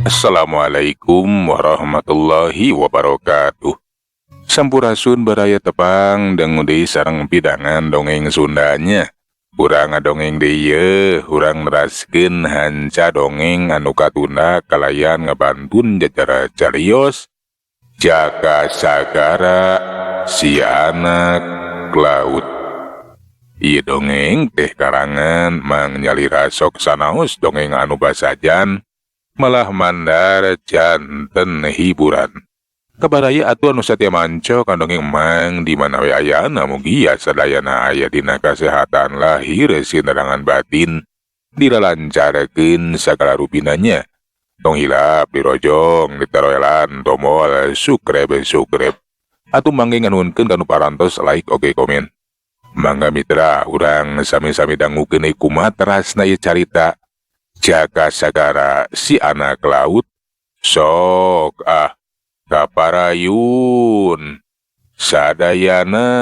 Assalamualaikum warahmatullahi wabarakatuh. Sampurasun, baraya tepang dangu deui sareng pidangan dongeng Sundanya. Urang ngadongeng deui ye, urang neraskeun hanca dongeng anu katunda kalayan ngabantun jajara carios Jaka Sagara Si Anak Laut. Ieu dongeng teh karangan Mang Nyalira sok sanaos dongeng anu basajan malah mandar janten hiburan. Kabaraya atuh anu satia manco ka dongeng Emang di mana we ayana, mugia sadayana aya dina kasehatan lahir sinarangan batin, dilalancarkeun sagala rupinanya. Tong hilap dirojong ditaroelan tombol subscribe subscribe. Atuh mangge nganuhunkeun kanu parantos like oge komen. Mangga mitra, urang sami-sami dangukeun kumaha terasna ieu carita Jaka Sagara Si Anak Laut. Sok ah, kaparayun sadayana.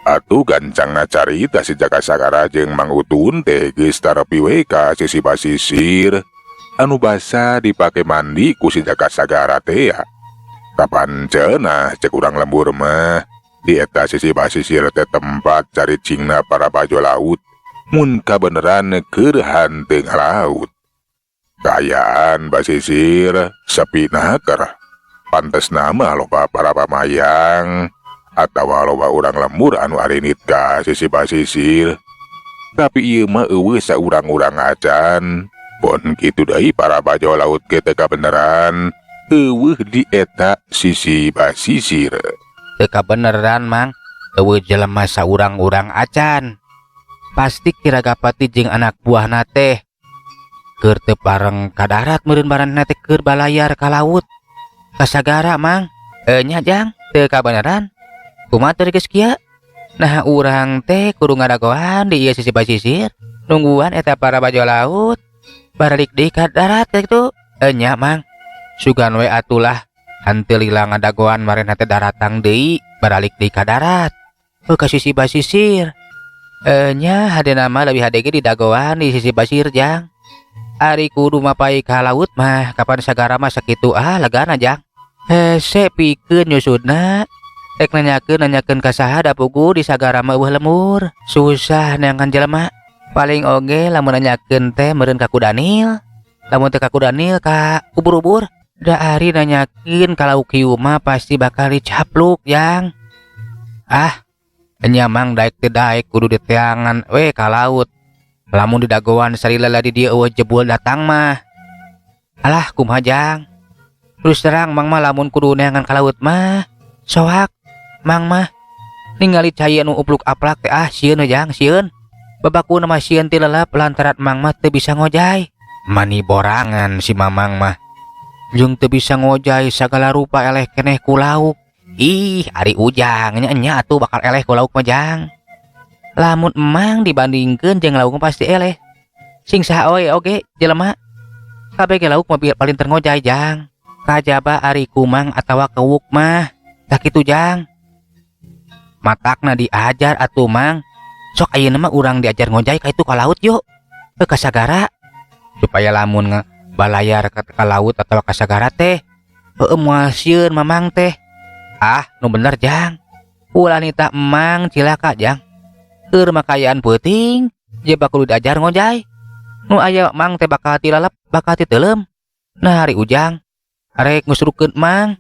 Atuh gancangna carita, si Jaka Sagara jeung Mang Utun teh geus tarepi we ka sisi basisir anu basa dipake mandi ku si Jaka Sagara teh ya. Kapan cenah cek urang lembur mah di eta sisi basisir teh tempat caricingna para bajo laut mun kabeneran keur hanteu ngalaut. Kaayaan basisir sepi naker. Pantesna mah loba para pamayang atawa loba urang lembur anu arinit ka sisi basisir. Tapi ieu mah euweuh saurang-urang acan. Pon kitu deui, para bajo laut ge teu kabeneran euweuh di eta sisi basisir. Teu kabeneran, Mang, euweuh jelema saurang-urang acan. Pasti Ki Ragapati jeung anak buahna teh keur teu pareng ka darat meureun maranehna teh keur balayar ka laut. Ka sagara, Mang. E nya, Jang, teu kabeneran. Kumaha teh geus kieu? Nah, urang teh kudu ngadagoan di ieu sisi basisir, nungguan eta para bajo laut baralik deui ka darat kitu. E nya, Mang. Sugan we atulah hanteu lila ngadagoan maranehna teh daratang deui, baralik deui ka darat. Heuh, ka sisi basisir. E nya, hadena mah leuwih hade ge didagoan di sisi basisir, Jang. Ari kudu mapay ka laut mah kapan sagara mah sakitu ah legana, Jang. Hese pikeun nyusudna. Rek nanyakeun nanyakeun ka saha, da puguh di sagara mah euweuh lembur. Susah neangan jelema. Paling oge lamun nanyakeun teh meureun ka Ku Daniel. Lamun teu ka Ku Daniel, ka ubur-ubur. Da ari nanyakeun ka lauk hiu mah pasti bakal dicapluk, Jang. Ah, enya, Mang, daek teu daek kudu diteangan we ka laut. Lamun didagoan salila di dieu euweuh jebul datang mah. Alah, kumaha, Jang? Terus terang Mang mah lamun kudu neangan ka laut mah soak Mang mah. Ningali cai anu upluk aplak teh ah sieun we, Jang, sieun. Babakuna mah sieun ti lelep lantaran Mang mah teu bisa ngojay. Mani borangan si Mamang mah. Jeung teu bisa ngojay sagala rupa eleh keneh ku lauk. Ih, ari Ujang nya nya atuh bakal eleh ku lauk mah, Jang. Lamun Emang dibandingkeun jeung lauk mah pasti eleh. Sing saha we oge jelema. Kabeh ge lauk mah paling ngojay, Jang. Kajaba ari kumang atawa kewuk mah. Tah kitu, Jang. Matakna diajar atuh, Mang. Sok ayeuna mah urang diajar ngojay ka itu ka laut yuk. Ke ka sagara. Supaya lamun balayar ka laut atawa ka sagara teh heueuh moal sieun Mamang teh. Ah, nu bener, Jang. Ulah nita Emang cilaka, Jang. Keur makayaan peuting, je bakal diajar ngojay. Nu aya Mang teh bakal tilalep, bakal titeuleum. Nah, ari Ujang arek ngusrukeun Mang.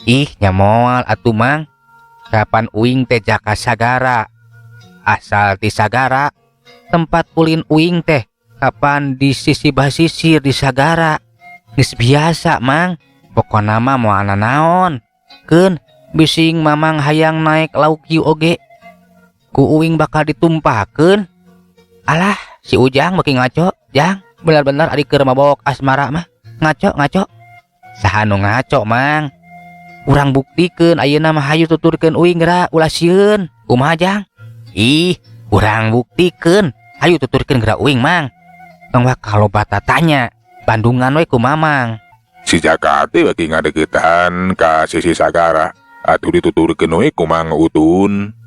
Ih, nya moal atuh, Mang. Kapan uing teh Jaka Sagara. Asal ti sagara, tempat ulin uing teh kapan di sisi basisir di sagara. Geus biasa, Mang. Pokona mah moal nanaon. Keun bising Mamang hayang naik lauk hiu oge. Ku uing bakal ditumpahkeun. Alah, si Ujang beuki ngaco, Jang. Benar-benar ari keur mabok asmara mah. Ngaco, ngaco. Saha nu ngaco, Mang? Urang buktikeun ayeuna mah, hayu tuturkeun uing geura, ulah sieun. Kumaha, Jang? Ih, urang buktikeun. Hayu tuturkeun geura uing, Mang. Tong waka loba tatanya, bandungan we ku Mamang. Si Jaka teh baki ngadeukeutan ka sisi sagara, atuh dituturkeun we ku Mang Utun.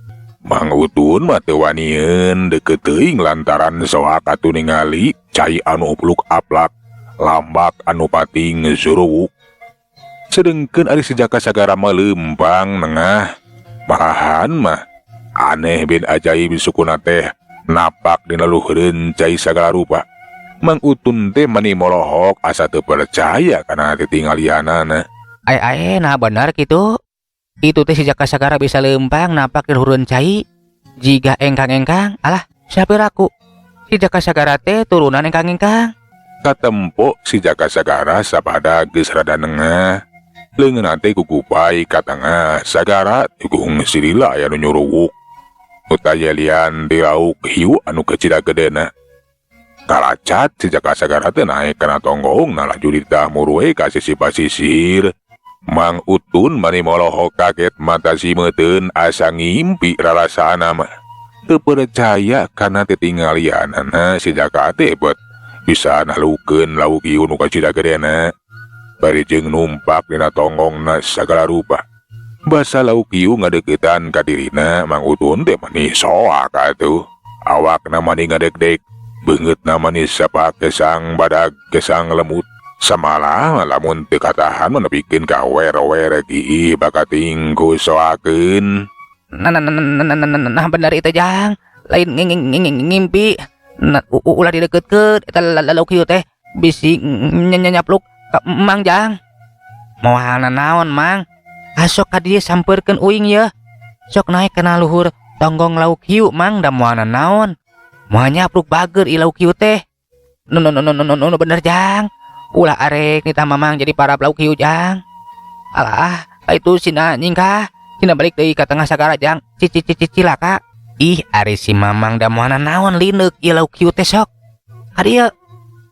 Mang Utun mah teu wanieun deukeut teuing lantaran soak atuh ningali cai anu upluk aplak, lambak anu pating suruwuk. Sedengkeun ari si Jaka Sagara mah leumpang nengah, malahan mah aneh bin ajaib sukuna teh napak dina luhureun cai sagala rupa. Mang Utun teh mani molohok asa teu percaya kana titinggalianana. Ai ai nah bener kitu. Itu teh si Jaka Sagara bisa leumpang napak di luhureun cai. Jiga engkang-engkang, alah sapiraku. Si Jaka Sagara teh turunan engkang-engkang. Katempo si Jaka Sagara sapada geus rada nengah. Leungeunna teh kukupai ka tengah sagara tugung silila aya nu nyuruwuk. Nu tayelian di lauk hiu anu kecil gedena. Kalacat si Jaka Sagara teh naek kana tonggongna laju ditah muruwe ka sisi pasisir. Mang Utun mani molohok kaget mata simeuteun asa ngimpi rarasana mah. Teu percaya kana titinggalianana si Jaka teh bet bisa nalukeun lauk hiu nu kacida gedena. Bari jeung numpak dina tonggongna sagala rupa. Basa lauk hiu ngadeuketan ka dirina, Mang Utun teh mani soak atuh. Awakna mani ngadegdeg, beungeutna mani sapak kesang badag kesang lemut. Samalah lamun teu katahan mah nepikeun ka wer-wer kiih bakating ku soakeun. Nah, nah, nah, nah, nah, nah, nah, nah, bener itu Jang. Lain ngimpi. Nah, ulah dideketkeun eta lauk hiu teh bisi nyapluk ka Mang Jang. Moal nanaon Mang. Asok ka dieu sampeurkeun uing yeuh. Sok naek kana luhur tonggong lauk hiu Mang da moal nanaon. Moal nyapluk bager ieu lauk hiu teh. Nu nu nu nu nu nu bener Jang. Ulah arek nitah Mamang jadi para lauk hiu Jang. Alah, itu sina nyingkah. Sina balik deui ka tengah sagara Jang. Cici cici cilaka. Ih, ari si Mamang da moal nanaon lineuk ieu lauk hiu teh sok. Ka dieu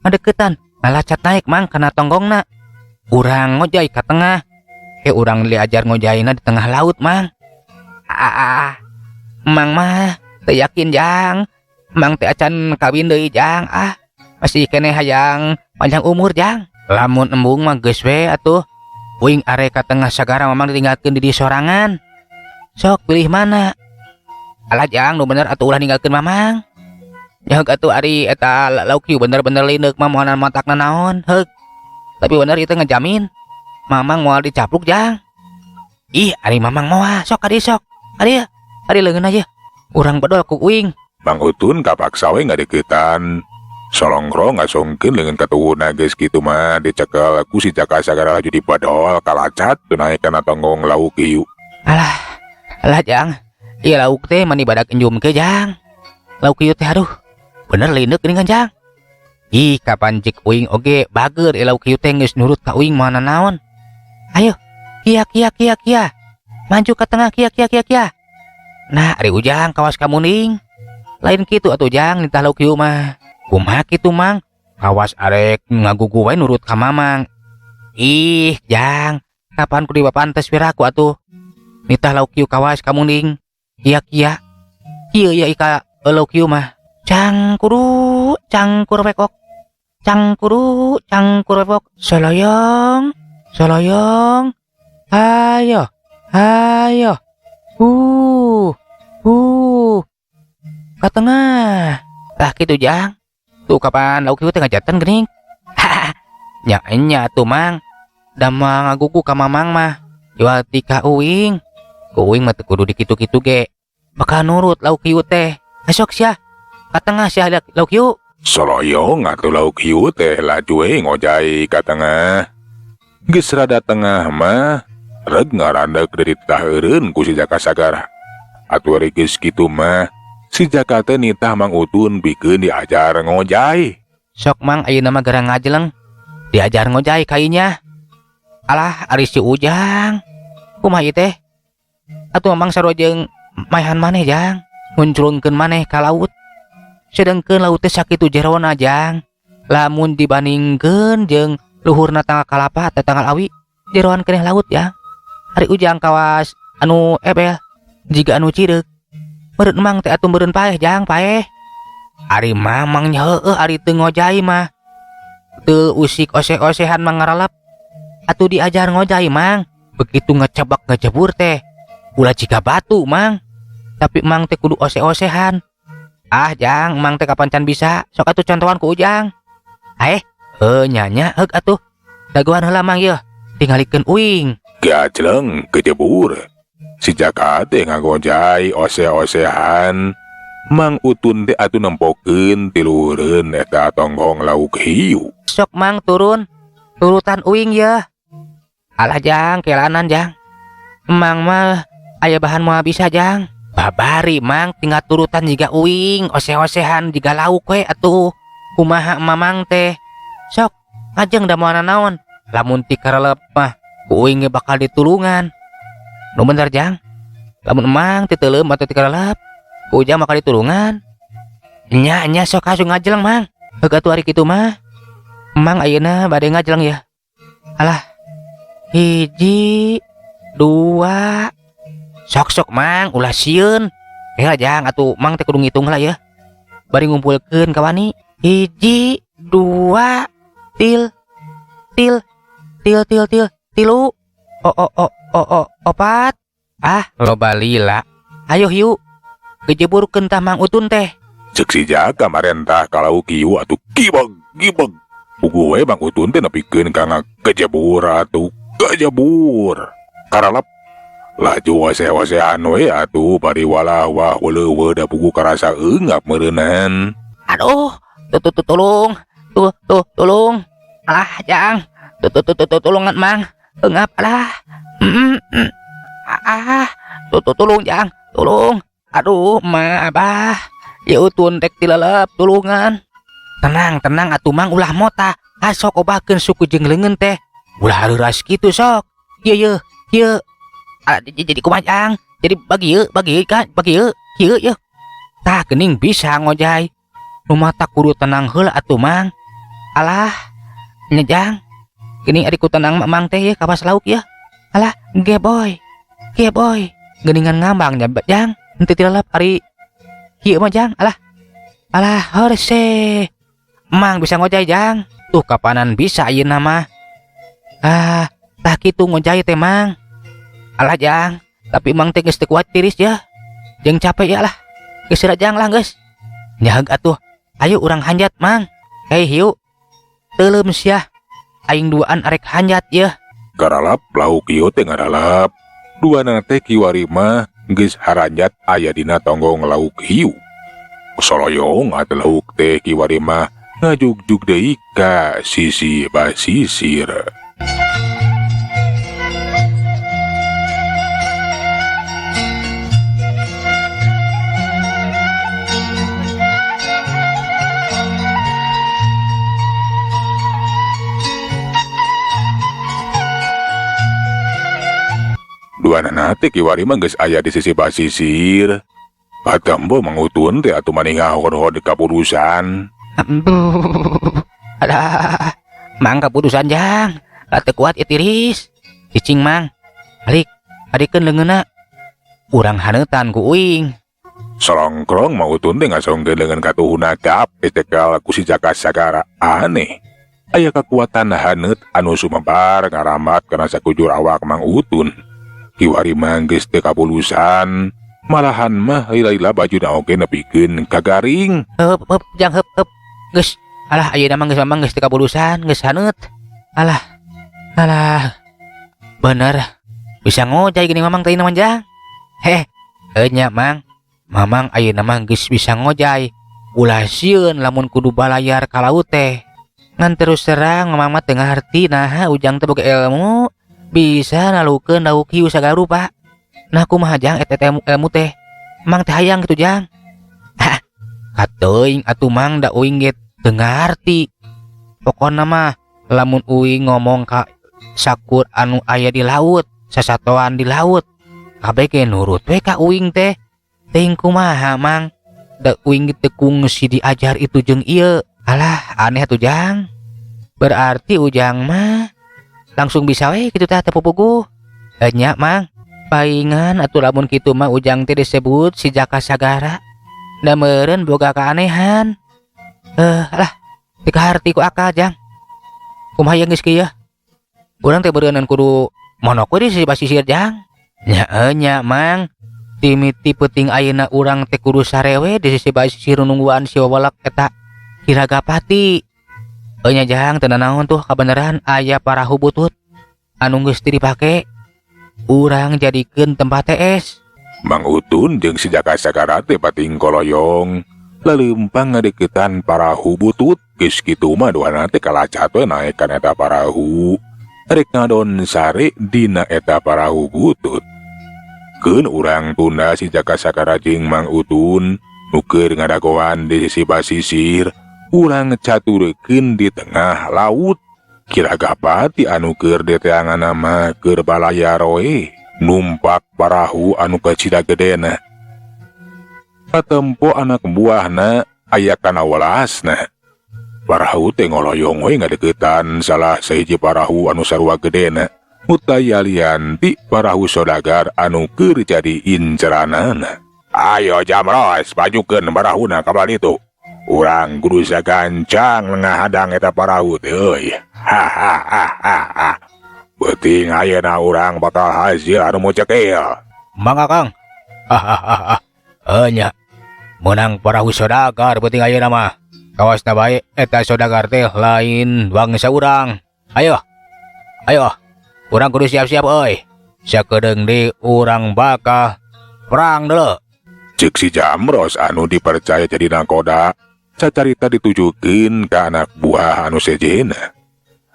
ngadeukeutan, ngalacat naik Mang kana tonggongna. Urang ngojay ka tengah. Urang diajar ngojaina di tengah laut Mang. Ah, Mang mah teu yakin Jang. Mang teh acan kawin deui Jang. Ah, masih keneh hayang panjang umur Jang. Lamun embung mah geus we atuh. Uing arek ka tengah sagara Mamang ditinggalkeun di dieu sorangan. Sok pilih mana? Alah Jang, nu bener atuh ulah ninggalkeun Mamang. Ya heug atuh ari eta lauk hiu bener-bener lineuk mah moal matakna naon, heug. Tapi bener ieu teh ngejamin Mamang moal dicapluk Jang. Ih, ari Mamang moal, sok ka dieu sok. Ka dieu, ka dieu leungeun aja. Urang bedol ku uing. Mang Utun kapaksa we ngadeukeutan. Solongro ngasongkeun leungeun katuhuna geus kitu mah dicekel ku si Jaka Sagara laju dibedol kalacat teu naek kana tonggong lauk hiu. Alah, alah Jang. Ieu lauk teh mani badak enjum ke Jang. Lauk hiu teh aduh, bener lineuk geuningan Jang. Ih, kapan cik uing oge bager ieu lauk hiu teh geus nurut ka uing moal nanaon. Ayo, kia kia kia kia. Maju ke tengah kia kia kia kia. Nah, ari Ujang kawas kamuning. Lain kitu atuh Jang nitah lauk hiu mah. Kumaha kitu Mang? Kawas arek ngagugu wae nurut ka Mamang. Ih, Jang, kapan kudu dipapantes piraku atuh? Nitah lauk hiu kawas kamuning. Kia kia. Kieu ya ika lauk hiu mah. Cangkuru, cangkur wekok. Cangkuru, cangkur wekok. Soloyong, soloyong. Ayo, ayo. Ke tengah. Tah kitu Jang. Tuh kapan lauk hiu teh ngajatan geuning. Nya nya atuh Mang. Da mah ngagugu ka Mamang mah. Jual ti ka uing. Ku uing mah teu kudu dikitu-kitu ge. Bakal nurut lauk hiu teh. Esok sia. Ka tengah sia lauk hiu. Soloyong atuh lauk hiu teh laju we ngojay ka tengah. Geus rada tengah mah reg ngarandeg deui ditah eureun ku si Jaka Sagara. Atuh ari geus kitu mah si Jaka teh nitah Mang Utun pikeun diajar ngojay. Sok Mang ayeuna mah gara ngajeleng. Diajar ngojay kainya. Alah ari si Ujang. Kumaha ieu teh? Atuh Mamang sarua jeung maehan maneh Jang. Ngunclungkeun maneh ka laut. Sedengkeun laut teh sakitu jerona Jang. Lamun dibandingkeun jeung luhurna tangkal kalapa atau tangkal awi, jeroan keneh laut ya. Ari Ujang kawas anu ebel jiga anu cireuk. Meureun Mang teh atuh meureun paeh Jang, paeh. Ari Mamang nya heueuh ari teu ngojay mah. Teu usik oseh-osehan mah ngarelep. Atuh diajar ngojay Mang. Begitu ngecebak ngejebur teh ulah jiga batu Mang. Tapi Mang teh kudu oseh-osehan. Ah Jang, Mang teh kapan can bisa? Sok atuh contohan ku Ujang. Heuh nya nya heug atuh. Dagoan heula Mang yeuh. Tingalikeun uing. Gajleng kejebur. Si Jaka teh ngagojay oseh-osehan. Mang Utun teh atuh nempokeun tiluhureun eta tonggong lauk hiu. Sok Mang turun. Turutan uing yeuh. Alah Jang, kelanan Jang. Mang mah aya bahan moal bisa Jang. Babari Mang tinggal turutan jiga uing, oseh-osehan jiga lauk we atuh. Kumaha Mamang teh? Sok ngajeng da moal nanaon. Lamun ti karelep mah ku uing ge bakal ditulungan. Nu bener Jang. Lamun Emang ti teuleum atau ti karelep, ku Ujang bakal ditulungan. Nya nya sok asuh ngajeleng Mang. Heug atuh ari kitu mah. Emang ayeuna bade ngajeleng ya. Alah. 1, 2. Sok-sok Mang ulah sieun. Heula Jang atuh Mang teh kudu ngitung heula ya. Bari ngumpulkeun ka wani. 1, 2, til, til, til, til, til, 3, o, o, o, o, o, 4. Ah, loba lila. Ayo hiu. Kejeburkeun tah Mang Utun teh. Ceuk si Jaka marentah ka lauk hiu atuh gibeg gibeg. Puguh we Mang Utun teh nepikeun ka ngakejebur atuh kejebur. Karalep laju oseh-osehan we atuh bari walah wah weleuweuh da puguh karasa eungap meureunan. Aduh, tuh, tuh, tuh, tolong. Tuh, tuh, tolong. Alah, Jang. Tuh, tuh, tuh, tuh, tuh, tolongan Mang. Eungap alah. Ah, tuh, tuh, tolong Jang. Tolong. Aduh, ma abah. Ya Utun rek tilelep tulungan. Tenang, tenang atuh Mang ulah mota. Asok obakeun suku jeung leungeun teh. Ulah hareuras kitu sok. Ieu yeuh, ieu. Ah, jadi kumaha Jang? Jadi bagi yeuh, bagi kan, bagi yeuh, ieu yeuh. Tah geuning bisa ngojay. Nu mata kudu tenang heula atuh Mang. Alah, nya Jang. Geuning ari ku tenang mah Mang teh yeuh kawas lauk yeuh. Alah, ge boy. Ge boy. Geuningan ngambang nya Jang. Henteu tilelep ari ieu mah Jang. Alah. Alah, horse. Mang bisa ngojay Jang. Tuh kapanan bisa ayeuna mah. Ah, tah kitu ngojay teh Mang. Alah Jang, tapi Mang teh geus teu kuat tiris ya. Jeung capek ya lah. Geus heula Jang lah geus. Nyaheug atuh. Ayo urang hanjat Mang. Hei hiu. Teuleum sia. Aing duaan arek hanjat yeuh. Garalap lauk ieu teh ngaralap. Duana teh kiwari mah geus haranjat aya dina tonggong lauk hiu. Soloyong atuh lauk teh kiwari mah ngajugjug deui ka sisi basisir. Duanana teh kiwari mah geus aya di sisi basisir. Katembo mangutun teh atuh mani ngahod-hod kapudusan. Alah, Mang kapudusan Jang. Lah teu kuat ieu tiris. Cicing Mang. Balik, adikeun leungeunna. Urang haneutan ku uing. Sorongkrong mangutun teh ngasongkeun leungeun katuhuna gap dicekel ku si Jaka Sagara aneh. Aya kakuatan haneut anu sumebar ngaramat kana sakujur awak Mang Utun. Kiwari mah geus teu kapulusan, malahan mah lila-lila bajuna oge nepikeun ka garing. Heup, heup, Jang, heup, heup. Geus, alah ayeuna mah geus mamang geus teu kapulusan, geus haneut. Alah, alah. Bener. Bisa ngojay gini mamang teh mah Jang. Heh, nya Mang. Mamang ayeuna mah geus bisa ngojay. Ulah sieun lamun kudu balayar ka laut teh. Ngan terus terang mamang mah teu ngarti naha Ujang teh boga ilmu bisa nalukeun lauk hiu sagala rupa. Nah kumaha Jang eta teh ilmu teh? Mang teh hayang kitu Jang. Hah, kateuing atuh Mang da uing ge teu ngarti. Pokona mah lamun uing ngomong ka sakur anu aya di laut, sasatoan di laut, kabeh ge nurut we ka uing teh. Teuing kumaha Mang? Da uing ge teu kungsi diajar itu jeung ieu. Alah, aneh atuh Jang. Berarti Ujang mah langsung bisa we kitu tah teu pupuguh. Nya Mang, paingan atuh lamun kitu mah Ujang teh disebut si Jaka Sagara. Da meureun boga keanehan. Eh, alah, teu kaharti ku akal, Jang. Kumaha ieu geus kieu? Urang teh beureunan kudu monok we di sisi basisir, Jang. Nya nya, Mang. Timiti peuting ayeuna urang teh kudu sarewe di sisi basisir nungguan si wawalak eta Ki Ragapati. Heuh nya, Jang, teu nanaon tuh kabeneran aya parahu butut anu geus teu dipake. Urang jadikeun tempat TS. Mang Utun jeung si Jaka Sagara teh pating koloyong laleumpang ngadeukeutan parahu butut. Geus kitu mah duana teh kalacat we naek kana eta parahu rek ngadon sare dina eta parahu butut. Keun urang tunda si Jaka Sagara jeung Mang Utun nu keur ngadagoan di sisi basisir, urang caturekeun di tengah laut. Ki Ragapati anu keur diteangan mah keur balayar we numpak parahu anu kacida gedena. Patempo anak buahna aya kana welasna. Parahu teh ngoloyong we ngadeukeutan salah sahiji parahu anu sarua gedena. Mutayalian ti parahu sodagar anu keur jadi inceranana. Ayo Jamros, majukeun parahuna ka ditu. Urang kudu sagancang ngahadang eta parahu teh euy. Hahaha. Beuting ayeuna urang bakal hasil anu mucekil. Mangga, Kang. Hahaha. Heuh nya. Meunang parahu sodagar beuting ayeuna mah. Kawasna bae eta sodagar teh lain bangsa urang. Ayo. Ayo. Urang kudu siap-siap euy. Sakedeung deui urang bakal perang deuleu. Ceuk si Jamros anu dipercaya jadi nakoda, cacarita ditujukeun ka anak buah anu sejenna.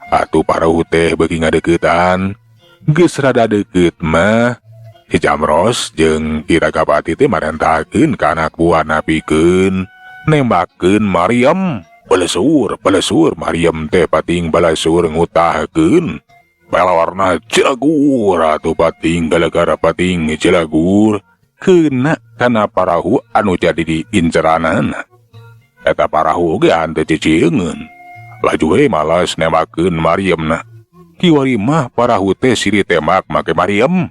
Atuh parahu teh beuki ngadeuketan, geus rada deukeut mah si Jamros jeung Ki Ragapati teh marentakeun ka anak buahna pikeun nembakeun mariam. Belesur, belesur mariam teh pating balasur ngutahkeun. Balawarna jelagur atuh pating gara-gara pating jelagur kena kana parahu anu jadi diinceranana. Eta parahu oge henteu ciciengeun. Laju we malas nembakeun mariemna. Kiwari mah parahu teh silih tembak make mariem.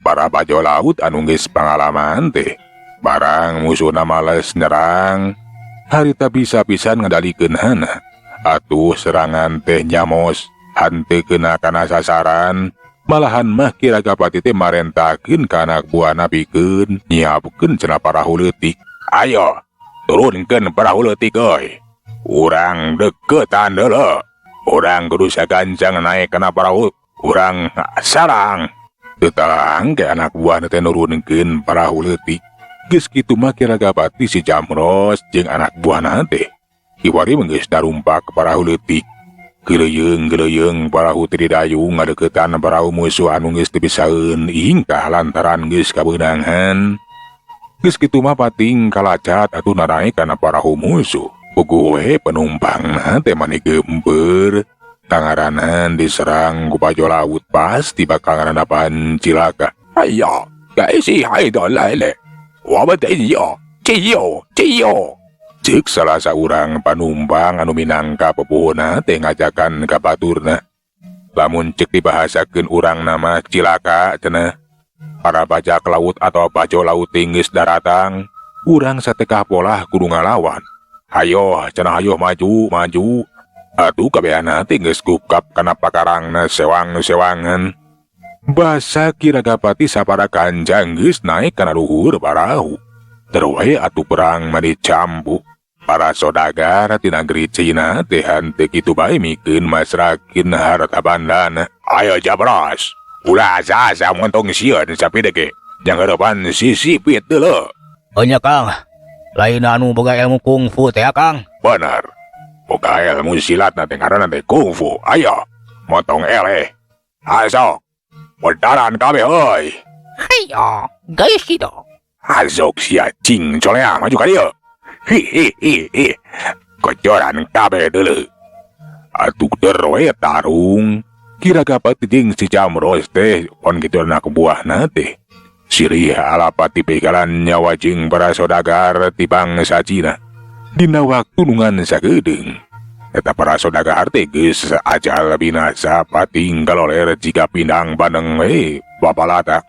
Para bajo laut anu geus pangalaman teh barang musuhna males nyerang, harita bisa pisan ngadalikeunana. Atuh serangan teh nyamos, henteu kena kana sasaran. Malahan mah Ki Ragapati teh marentakeun ka anak buahna pikeun nyiapkeun cenah parahu leutik. Ayo, turunkeun parahu leutik euy. Urang deukeutan deuleu. Urang kudu sagancang naek kana parahu. Urang sarang. Teu talang ke anak buahna teh nurunkeun parahu leutik. Geus kitu mah Ki Ragapati si Jamros jeung anak buahna teh kiwari mah geus darumpak parahu leutik. Geleuyeung-geleuyeung parahu teh didayung ngadeuketan parahu musuh anu geus teu bisaeun ingkah lantaran geus kabeunangan. Geus kitu mah pating kalacat atuh naraek kana parahu musuh. Puguh we penumpangna teh mani geumpeur. Kangaranan diserang ku bajo laut pasti bakal ngarandapan cilaka. Ayo, guys, hai lele. Wabah ciyo, ciyo. Ceuk salah saurang panumpang anu minangka pepuhuna teh ngajakan ka baturna. Lamun ceuk dibahasakeun urang nama cilaka cenah. Para bajak laut atau bajo laut geus daratang, urang satekah polah kudu ngalawan. Hayo cenah, hayo maju, maju. Atuh kabehanna teh geus gukap kana pakarangna sewang-sewangan. Basa Ki Ragapati sapara kanca geus naek kana luhur parahu. Terus atuh perang mah dicambu. Para sodagar ti negeri Cina teh henteu kitu bae mikeun masrakeun harta bandana. Ayo Jamros, ulah asa-asa montong sieun sapide ge. Jangan sisipit deuleu. Oh nya, Kang. Lain anu boga ilmu kungfu teh, Kang. Bener. Boga ilmu silat na teh ngaranna teh kungfu. Ayo, motong eleh. Asok. Wedaran kabeh euy. Hayo, guys gitu. Azok sia cing colea maju ka dieu. Hi hi hi hi. Kocoran kabeh deuleu. Atuh der we tarung. Ki Ragapati jeung si Jamros teh pon kitu anak buahna teh. Sirih alapati begalan nyawa jeung para sodagar ti bangsa Cina. Dina waktu nu ngan sakedeung. Eta para sodagar teh geus ajal binasa pating kaloler jiga pindang bandeng we bapalatak.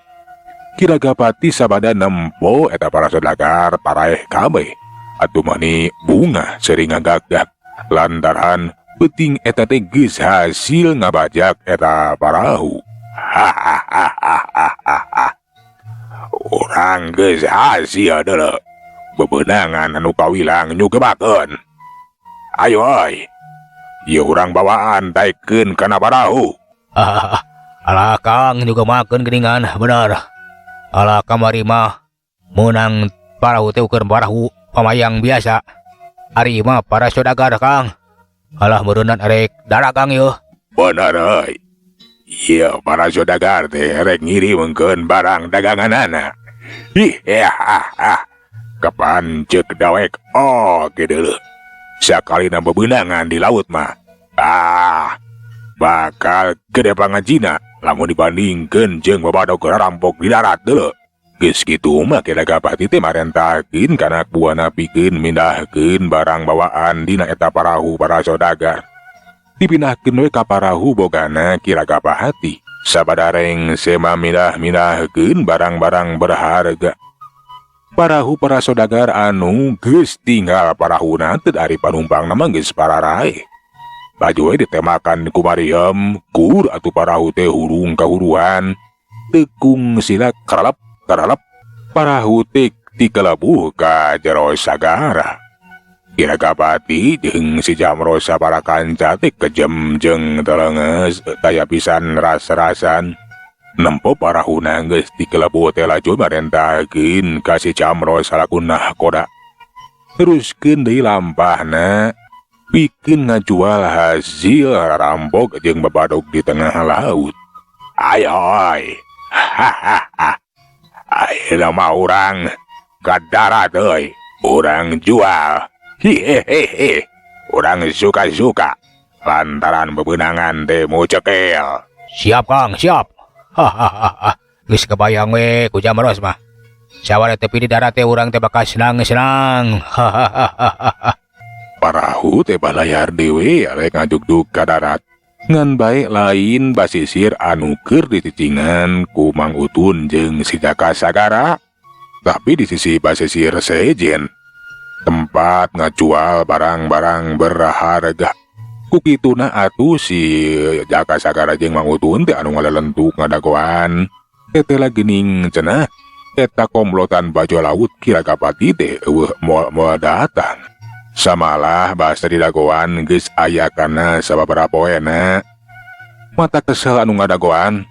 Ki Ragapati sabada nempo eta para saudagar paraeh kabeh. Atuh mani bungah sering ngagagak lantaran peuting eta teh geus hasil ngabajak eta parahu. Hahaha. Urang geus hasil deuleu. Bebenangan anu kawilang nyugebakeun. Ayo euy. Ieu urang bawaan daekeun kana parahu. Ah, alah Kang nyugemakeun geuningan bener. Alah kamari mah meunang parahu teh ukur parahu pamayang biasa. Ari mah para saudagar Kang. Alah meureunan arek daragang yeuh. Bener euy. Ieu para saudagar teh rek ngirimkeun barang daganganana. Ih, ya, ah, ah. Kapan ceuk dawek oge deuleu. Sakalina bebenangan di laut mah. Ah, bakal gede pangajina lamun dibandingkeun jeung babadog rampok di darat deuleu. Geus kitu mah Ki Ragapati teh marentakeun kana buahna pikeun mindahkeun barang bawaan dina eta parahu para saudagar. Dipindahkeun we ka parahu bogana Ki Ragapati. Sabada rengse mah mindah-mindahkeun barang-barang berharga. Parahu para saudagar anu geus tinggal parahuna teu ari panumpangna mah geus pararaeh. Laju we ditemakan ku Mariam, kur atuh parahu teh hurung kahuruan. Tekung sila karalap karalap parahu teh tikelebuh ka jero sagara. Ki Ragapati jeung si Jamro sabara kanca teh kejem jeung telenges taya pisan ras-rasan. Nempo parahuna geus tikelebuh teh laju marentakeun ka si Jamro salaku nahkoda. Teruskeun deui lampahna pikeun ngajual hasil rampok jeung babadog di tengah laut. Ayo oi. Hahaha. Ayeuna mah urang ka darat euy. Urang jual. Hihehehe. Urang suka-suka lantaran bebenangan teh mucekel. Siap Kang, siap. Hahaha. Geus kebayang we ku Jamros mah. Sawara tepi di darat teh urang teh bakal senang-senang. Hahaha. Parahu teh balayar dewe arek ngajugdug ka darat. Ngan bae lain basisir anu keur dititingan ku Mang Utun jeung si Jaka Sagara. Tapi di sisi basisir sejen tempat ngajual barang-barang berharga. Ku kituna atuh si Jaka Sagara jeung Mang Utun teh anu ngalelentuk ngadagoan. Tetela geuning cenah eta komplotan bajak laut Ki Ragapati teh eueuh moal-moal datang. Samalah basa didagoan geus aya kana sababaraha poena. Mata kesel anu ngadagoan.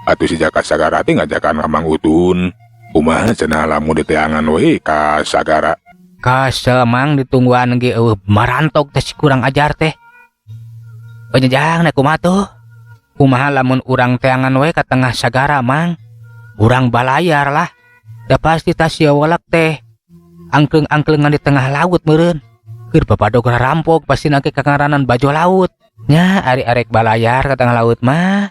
Atuh si Jaka Sagara teh ngajakan ka Mang Utun. Kumaha cenah lamun diteangan we ka sagara. Kasel Mang ditungguan ge eueuh marantok teh si kurang ajar teh. Jang kumaha tuh? Kumaha lamun urang teangan we ka tengah sagara Mang. Urang balayar lah. Da pasti tas sia wolak teh. Angkleng-angklengan di tengah laut meureun. Keur babadog rampok pasti nangke kangaranan bajak laut. Nya ari arek balayar ka tengah laut mah.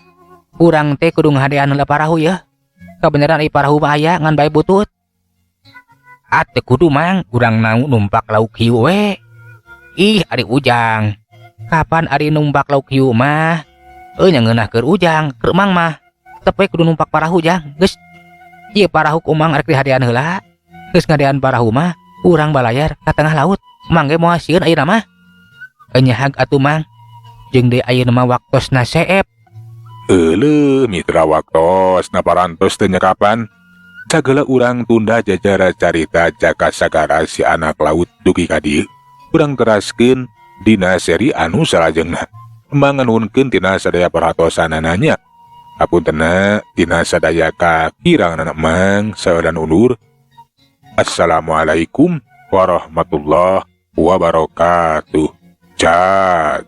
Urang teh kudu ngahadean heula parahu ya. Kabeneran ari parahu mah aya ngan bae butut. Ah teu kudu Mang, urang numpak lauk hiu we. Ih ari Ujang. Kapan ari numpak lauk hiu mah? Euy nya ngeunah keur Ujang, keur Mang mah. Tetep we kudu numpak parahu Jang. Geus ieu parahu ku Mang arek dihadean heula. Geus ngadean parahu mah, urang balayar ka tengah laut. Mang ge moal sieun ayeuna mah. Nyahag atuh Mang. Jeung deui ayeuna mah waktosna seep. Euleuh mitra waktosna parantos teu nyekapan. Sagala urang tunda jajara carita Jaka Sagara si anak laut dugi ka dieu. Urang teraskeun dina seri anu salajengna. Manganuhunkeun tina sadaya perhatosanana nya. Hapuntenna tina sadaya kakirangan Mang saeudan undur. Assalamualaikum warahmatullahi wabarakatuh. Cag.